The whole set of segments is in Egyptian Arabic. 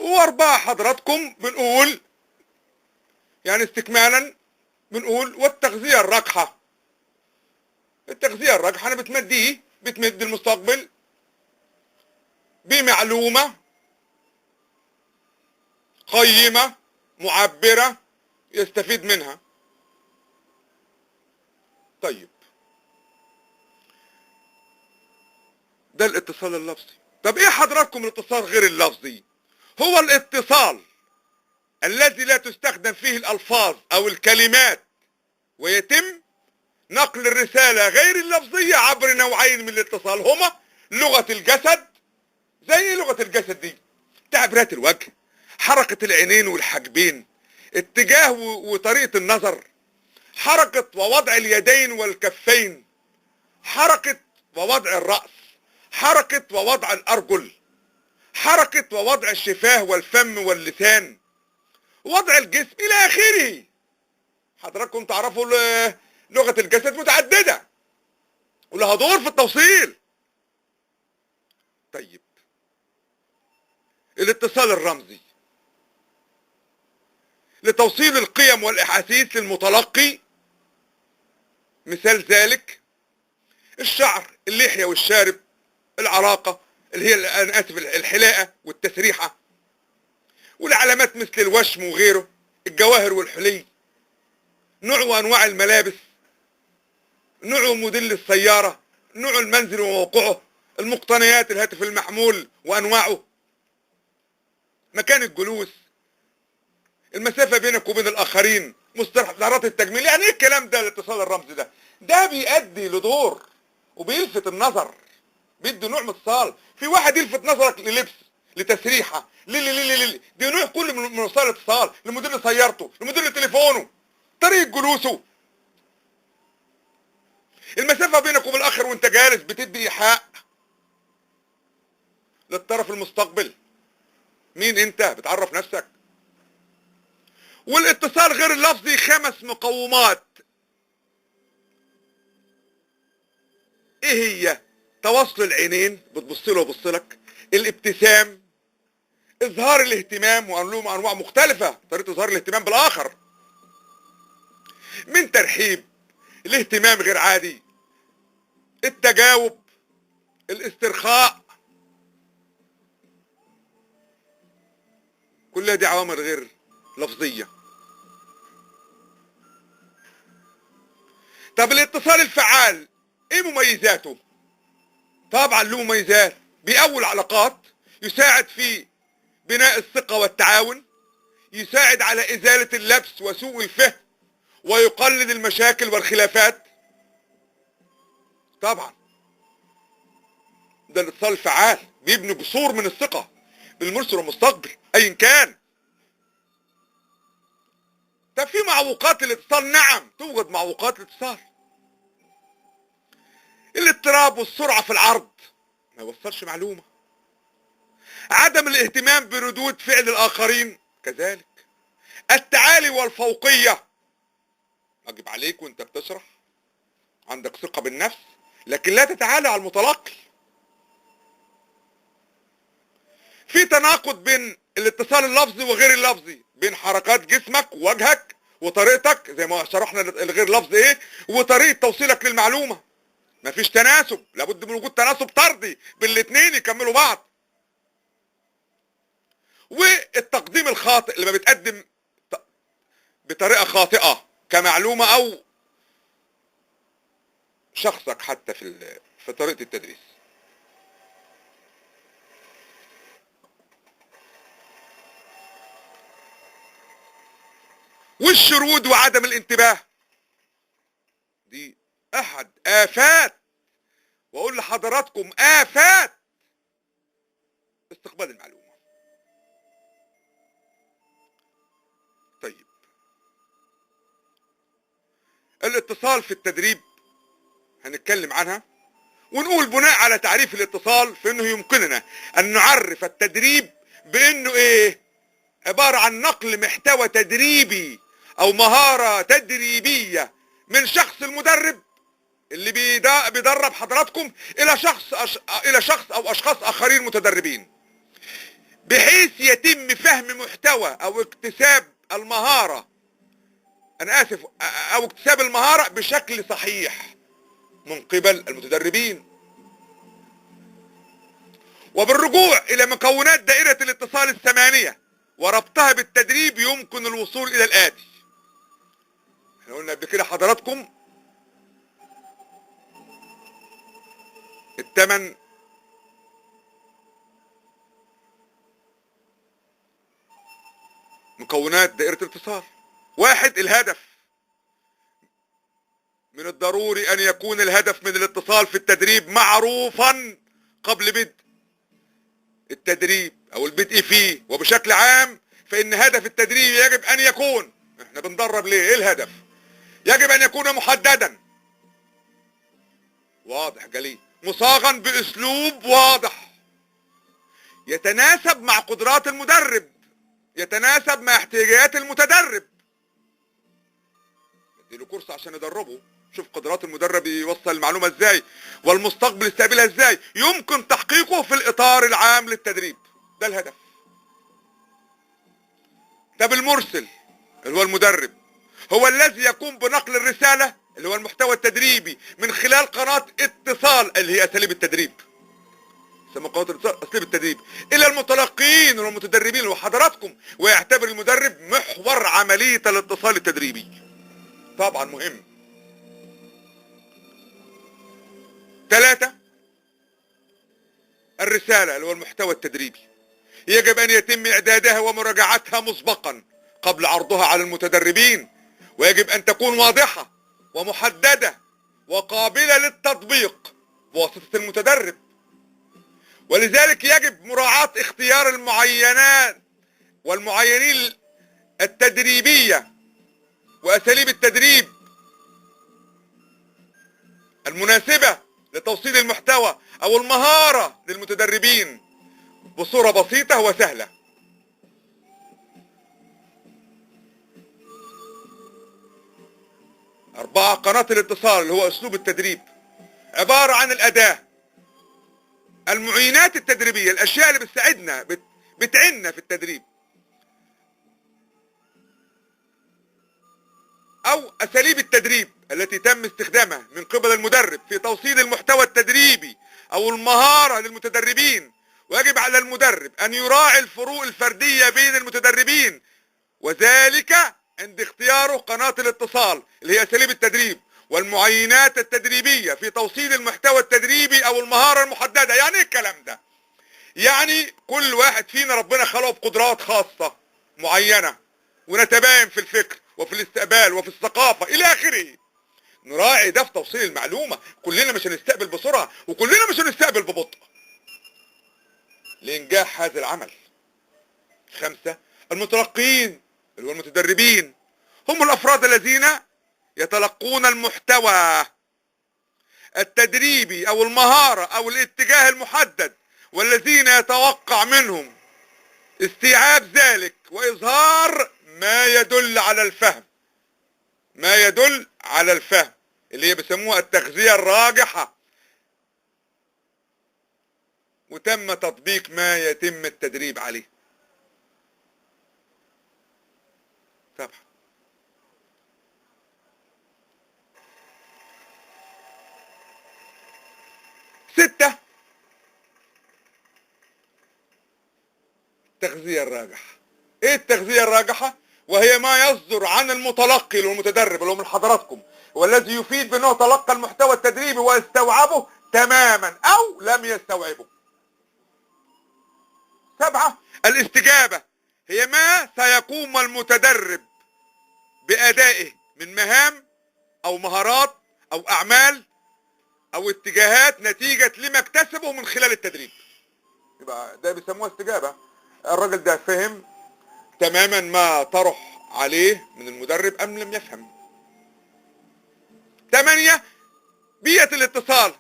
واربعة حضراتكم بنقول يعني استكمالا بنقول والتغذية الراجحة. التغذية الراجحة أنا بتمد إيه؟ بتمد المستقبل بمعلومة قيمة معبرة يستفيد منها. طيب ده الاتصال اللفظي. طب ايه حضراتكم الاتصال غير اللفظي؟ هو الاتصال الذي لا تستخدم فيه الألفاظ أو الكلمات، ويتم نقل الرسالة غير اللفظية عبر نوعين من الاتصال، هما لغة الجسد. زي ايه لغة الجسد دي؟ تعبيرات الوجه، حركة العينين والحاجبين، اتجاه وطريقة النظر، حركة ووضع اليدين والكفين، حركة ووضع الرأس، حركة ووضع الأرجل، حركة ووضع الشفاه والفم واللسان، وضع الجسم إلى آخره. حضراتكم تعرفوا لغة الجسد متعددة ولها دور في التوصيل. طيب الاتصال الرمزي لتوصيل القيم والإحاسيس للمتلقي، مثال ذلك الشعر، اللحية والشارب، العراقة اللي هي أنا آسف الحلاقة والتسريحة، والعلامات مثل الوشم وغيره، الجواهر والحلي، نوع وأنواع الملابس، نوع وموديل السيارة، نوع المنزل وموقعه، المقتنيات، الهاتف المحمول وأنواعه، مكان الجلوس، المسافة بينك وبين الآخرين، مستحضرات التجميل. يعني ايه الكلام ده؟ الاتصال الرمزي ده ده بيؤدي لدور وبيلفت النظر، بيدي نوع من اتصال. في واحد يلفت نظرك للبس، لتسريحة، للي دي نوع كل من وسائل الاتصال، لموديل سيارته، لموديل تليفونه، طريقة جلوسه، المسافة بينك وبين الآخر وانت جالس بتدي إيحاء للطرف المستقبل مين انت، بتعرف نفسك. والاتصال غير اللفظي 5 مقومات. ايه هي؟ تواصل العينين، بتبص له وبص لك، الابتسام، اظهار الاهتمام، وانواع انواع مختلفة طريقه اظهار الاهتمام بالاخر، من ترحيب، الاهتمام غير عادي، التجاوب، الاسترخاء، كلها دي عوامل غير لفظية. طب الاتصال الفعال ايه مميزاته؟ طبعا له مميزات، بيقوي العلاقات، يساعد في بناء الثقة والتعاون، يساعد على إزالة اللبس وسوء الفهم، ويقلل المشاكل والخلافات. طبعا ده الاتصال الفعال بيبني جسور من الثقة بالمرسل والمستقبل ايا كان. طب في معوقات للاتصال؟ نعم توجد معوقات للاتصال. الاضطراب والسرعة في العرض، ما يوصلش معلومة، عدم الاهتمام بردود فعل الآخرين كذلك، التعالي والفوقية، أجب عليك وانت بتشرح، عندك ثقة بالنفس لكن لا تتعالى على المتلقي. في تناقض بين الاتصال اللفظي وغير اللفظي، بين حركات جسمك ووجهك وطريقتك زي ما شرحنا الغير لفظي ايه، وطريقة توصيلك للمعلومة. مفيش تناسب، لابد من وجود تناسب طردي بالاتنين يكملوا بعض. والتقديم الخاطئ لما بتقدم بطريقة خاطئة كمعلومة او شخصك حتى في طريقة التدريس. والشرود وعدم الانتباه، دي احد افات، واقول لحضراتكم افات استقبال المعلومة. طيب الاتصال في التدريب هنتكلم عنها، ونقول بناء على تعريف الاتصال فإنه يمكننا أن نعرف التدريب بأنه إيه؟ عبارة عن نقل محتوى تدريبي أو مهارة تدريبية من شخص المدرب اللي بيدرب حضراتكم إلى شخص أو أشخاص آخرين متدربين، بحيث يتم فهم محتوى او اكتساب المهارة، انا اسف، او اكتساب المهارة بشكل صحيح من قبل المتدربين. وبالرجوع الى مكونات دائرة الاتصال الثمانية وربطها بالتدريب يمكن الوصول الى الاتي. احنا قلنا قبل كده حضراتكم الثمان مكونات دائرة الاتصال. واحد، الهدف. من الضروري ان يكون الهدف من الاتصال في التدريب معروفا قبل بدء التدريب او البدء فيه، وبشكل عام فان هدف التدريب يجب ان يكون، احنا بندرب ليه؟ ايه الهدف؟ يجب ان يكون محددا، واضح جلي، مصاغا باسلوب واضح، يتناسب مع قدرات المدرب، يتناسب مع احتياجات المتدرب. اديله كورس عشان يدربه، شوف قدرات المدرب يوصل المعلومة ازاي والمستقبل يستقبلها ازاي، يمكن تحقيقه في الاطار العام للتدريب. ده الهدف. طب المرسل اللي هو المدرب هو الذي يقوم بنقل الرسالة اللي هو المحتوى التدريبي من خلال قناة اتصال اللي هي اساليب التدريب، سمى قناة الاتصال اساليب التدريب، الى المتلقيين والمتدربين وحضراتكم، ويعتبر المدرب محور عملية الاتصال التدريبي. طبعا مهم. 3، الرسالة اللي هو المحتوى التدريبي يجب أن يتم إعدادها ومراجعتها مسبقا قبل عرضها على المتدربين، ويجب أن تكون واضحة ومحددة وقابلة للتطبيق بواسطة المتدرب، ولذلك يجب مراعاة اختيار المعينات والمعينين التدريبية وأساليب التدريب المناسبة لتوصيل المحتوى أو المهارة للمتدربين بصورة بسيطة وسهلة. 4، قناة الاتصال اللي هو أسلوب التدريب عبارة عن الأداة، المعينات التدريبية، الأشياء اللي بتساعدنا بتعنا في التدريب، أو أساليب التدريب التي تم استخدامها من قبل المدرب في توصيل المحتوى التدريبي أو المهارة للمتدربين. ويجب على المدرب أن يراعي الفروق الفردية بين المتدربين، وذلك عند اختياره قناة الاتصال اللي هي أساليب التدريب والمعينات التدريبية في توصيل المحتوى التدريبي أو المهارة المحددة. يعني إيه الكلام ده؟ يعني كل واحد فينا ربنا خلقه بقدرات خاصة معينة، ونتباين في الفكر وفي الاستقبال وفي الثقافة إلى آخره. نراعي ده في توصيل المعلومة. كلنا مش هنستقبل بسرعة وكلنا مش هنستقبل ببطء لإنجاح هذا العمل. 5، المتلقيين اللي هو المتدربين هم الأفراد الذين يتلقون المحتوى التدريبي أو المهارة أو الاتجاه المحدد، والذين يتوقع منهم استيعاب ذلك وإظهار ما يدل على الفهم، ما يدل على الفهم اللي هي بيسموها التغذية الراجحة، وتم تطبيق ما يتم التدريب عليه. طبعا 6، التغذية الراجحة. ايه التغذية الراجحة؟ وهي ما يصدر عن المتلقي والمتدرب اللي هو من حضراتكم، والذي يفيد بأنه تلقى المحتوى التدريبي واستوعبه تماما أو لم يستوعبه. 7، الاستجابة هي ما سيقوم المتدرب بأدائه من مهام أو مهارات أو أعمال أو اتجاهات نتيجة لما اكتسبه من خلال التدريب. يبقى ده بيسموها استجابة. الراجل ده فهم تماما ما طرح عليه من المدرب أم لم يفهم. 8، بيئة الاتصال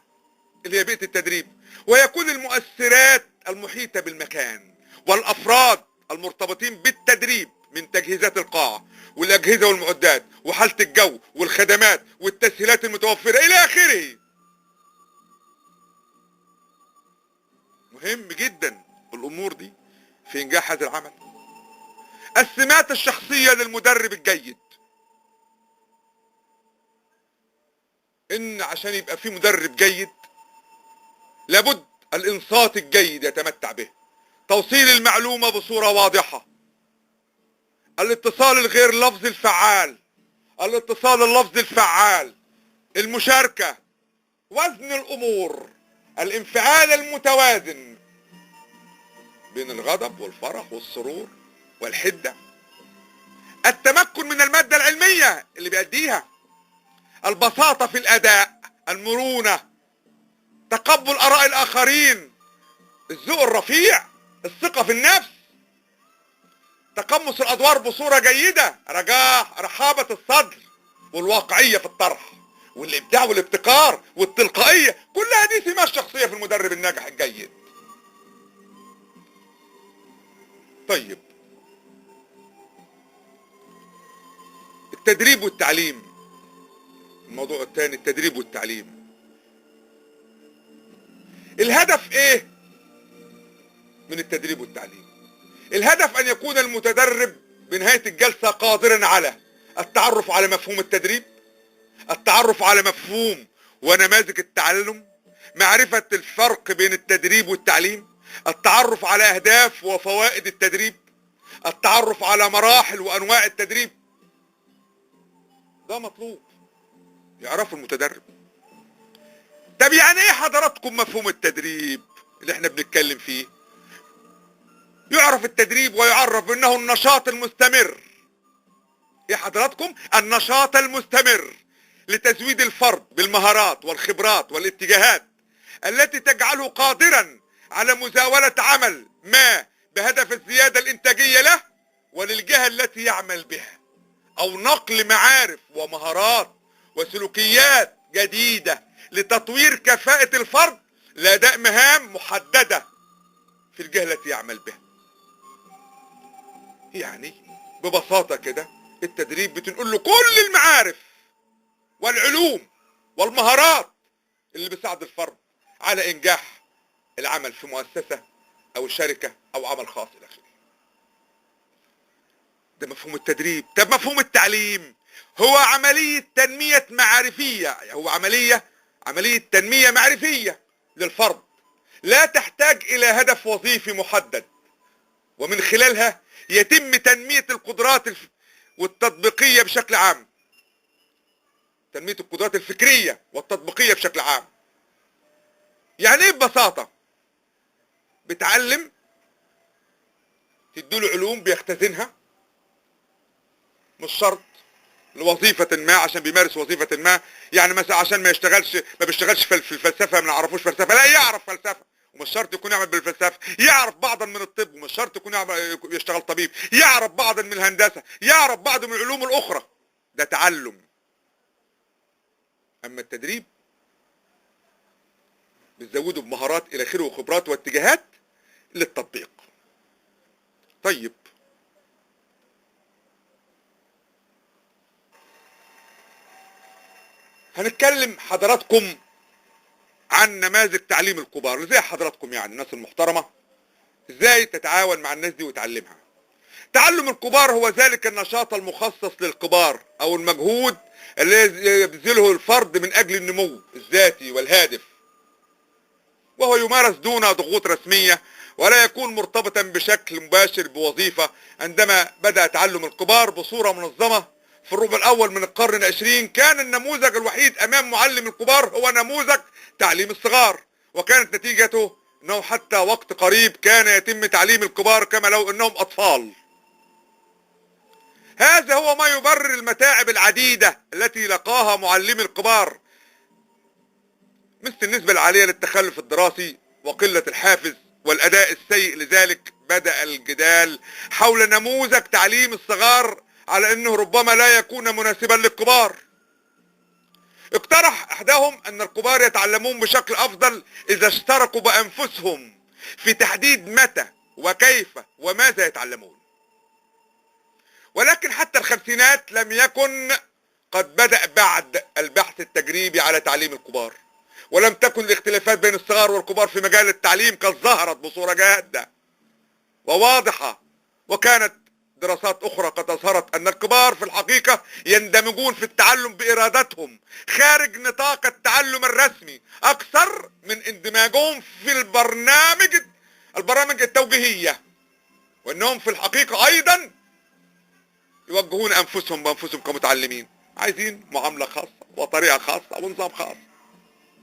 اللي هي بيئة التدريب، ويكون المؤثرات المحيطة بالمكان والأفراد المرتبطين بالتدريب من تجهيزات القاعة والأجهزة والمعدات وحالة الجو والخدمات والتسهيلات المتوفرة إلى آخره. مهم جدا الأمور دي في إنجاح هذا العمل. السمات الشخصية للمدرب الجيد، إن عشان يبقى في مدرب جيد لابد الإنصات الجيد يتمتع به، توصيل المعلومة بصورة واضحة، الاتصال الغير لفظي الفعال، الاتصال اللفظي الفعال، المشاركة، وزن الأمور، الانفعال المتوازن بين الغضب والفرح والسرور والحدة، التمكن من المادة العلمية اللي بيأديها، البساطة في الأداء، المرونة، تقبل آراء الآخرين، الذوق الرفيع، الثقة في النفس، تقمص الأدوار بصورة جيدة، رجاح، رحابة الصدر، والواقعية في الطرح، والإبداع والابتكار والتلقائية. كل هذه سمات شخصية في المدرب الناجح الجيد. طيب، التدريب والتعليم، الموضوع الثاني التدريب والتعليم. الهدف ايه من التدريب والتعليم؟ الهدف ان يكون المتدرب بنهاية الجلسة قادرا على التعرف على مفهوم التدريب، التعرف على مفهوم ونماذج التعلم، معرفة الفرق بين التدريب والتعليم، التعرف على اهداف وفوائد التدريب، التعرف على مراحل وانواع التدريب. ده مطلوب يعرفه المتدرب. طب يعني ايه حضراتكم مفهوم التدريب اللي احنا بنتكلم فيه؟ يعرف التدريب ويعرف بانه النشاط المستمر. ايه حضراتكم؟ النشاط المستمر لتزويد الفرد بالمهارات والخبرات والاتجاهات التي تجعله قادرا على مزاولة عمل ما بهدف الزيادة الانتاجية له وللجهة التي يعمل بها، او نقل معارف ومهارات وسلوكيات جديدة لتطوير كفاءة الفرد لأداء مهام محددة في الجهة التي يعمل بها. يعني ببساطة كده التدريب بتنقل له كل المعارف والعلوم والمهارات اللي بيساعد الفرد على إنجاح العمل في مؤسسة أو شركة أو عمل خاص إلى آخره. ده مفهوم التدريب. طب مفهوم التعليم هو عملية تنمية معرفية، هو عملية تنمية معرفية للفرد لا تحتاج إلى هدف وظيفي محدد، ومن خلالها يتم تنمية القدرات والتطبيقية بشكل عام، تنمية القدرات الفكرية والتطبيقية بشكل عام. يعني ايه ببساطة؟ بتعلم، تديله علوم بيختزنها، مش شرط لوظيفة ما عشان بيمارس وظيفة ما، يعني مثلا عشان ما يشتغلش، ما بيشتغلش في الفلسفة، ما نعرفوش فلسفة، لا يعرف فلسفة ومش شرط يكون يعمل بالفلسفة، يعرف بعضا من الطب ومش شرط يكون يشتغل طبيب، يعرف بعضا من الهندسة، يعرف بعض من العلوم الأخرى. ده تعلم. أما التدريب بتزوده بمهارات إلى آخره وخبرات واتجاهات للتطبيق. طيب، هنتكلم حضراتكم عن نماذج تعليم الكبار. ازاي حضراتكم يعني الناس المحترمة ازاي تتعاون مع الناس دي وتعلمها؟ تعلم الكبار هو ذلك النشاط المخصص للكبار او المجهود الذي يبذله الفرد من اجل النمو الذاتي والهادف، وهو يمارس دون ضغوط رسمية ولا يكون مرتبطا بشكل مباشر بوظيفة. عندما بدأ تعلم الكبار بصورة منظمة في الربع الأول من القرن العشرين، كان النموذج الوحيد أمام معلم الكبار هو نموذج تعليم الصغار، وكانت نتيجته أنه حتى وقت قريب كان يتم تعليم الكبار كما لو أنهم أطفال. هذا هو ما يبرر المتاعب العديدة التي لقاها معلمي الكبار، مثل النسبة العالية للتخلف الدراسي وقلة الحافز والأداء السيء. لذلك بدأ الجدال حول نموذج تعليم الصغار على أنه ربما لا يكون مناسبا للكبار. اقترح أحدهم أن الكبار يتعلمون بشكل أفضل إذا اشتركوا بأنفسهم في تحديد متى وكيف وماذا يتعلمون. ولكن حتى الخمسينات لم يكن قد بدأ بعد البحث التجريبي على تعليم الكبار، ولم تكن الاختلافات بين الصغار والكبار في مجال التعليم قد ظهرت بصورة جادة. وواضحة. وكانت دراسات أخرى قد أظهرت أن الكبار في الحقيقة يندمجون في التعلم بإرادتهم خارج نطاق التعلم الرسمي أكثر من اندماجهم في البرامج التوجيهية، وأنهم في الحقيقة أيضا يوجهون أنفسهم بأنفسهم كمتعلمين، عايزين معاملة خاصة وطريقة خاصة ونظام خاص.